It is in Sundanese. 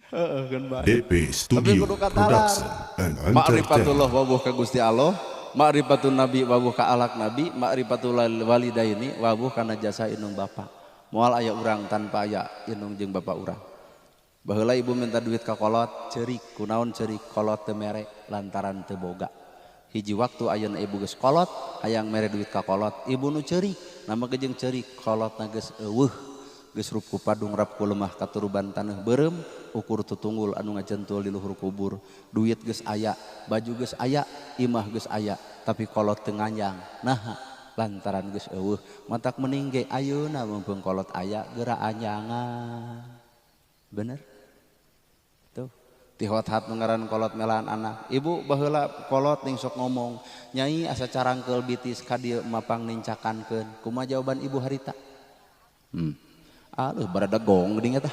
Heeh keun bae. DP Tapi Studio kudu katalar. Production and Entertainment. Ma'rifatullah wawuh ka Gusti Allah, ma'rifatun nabi wawuh ka alak nabi, ma'rifatul walidaini wawuh kana jasa indung bapa. Moal aya urang tanpa aya indung jeung bapa urang. Baheula ibu minta duit ka kolot, ceurik, kunaon ceurik, kolot teu mere lantaran teu boga. Hiji waktu ayeuna ibu geus kolot, hayang mere duit ka kolot, ibu nu ceurik, nama ge jeung ceurik, kolotna geus eueuh. Geus rup ku padung rap ku lemah katuruban taneuh beureum, ukur tutunggul anu ngajentul di luhur kubur. Duit geus aya, baju geus aya, imah geus aya, tapi kolot teu nganjang. Naha? Lantaran geus eueuh. Matak mending ge ayeuna mumpung kolot aya geura anjangan. Bener? Tuh, tihot-hat nu ngaran kolot melaan anak. Ibu baheula kolot ning sok ngomong, "Nyai asa carangkeul bitis ka dieu mapang nincakankeun." Kumaha jawaban ibu harita? Aduh, barada gong geuning eta.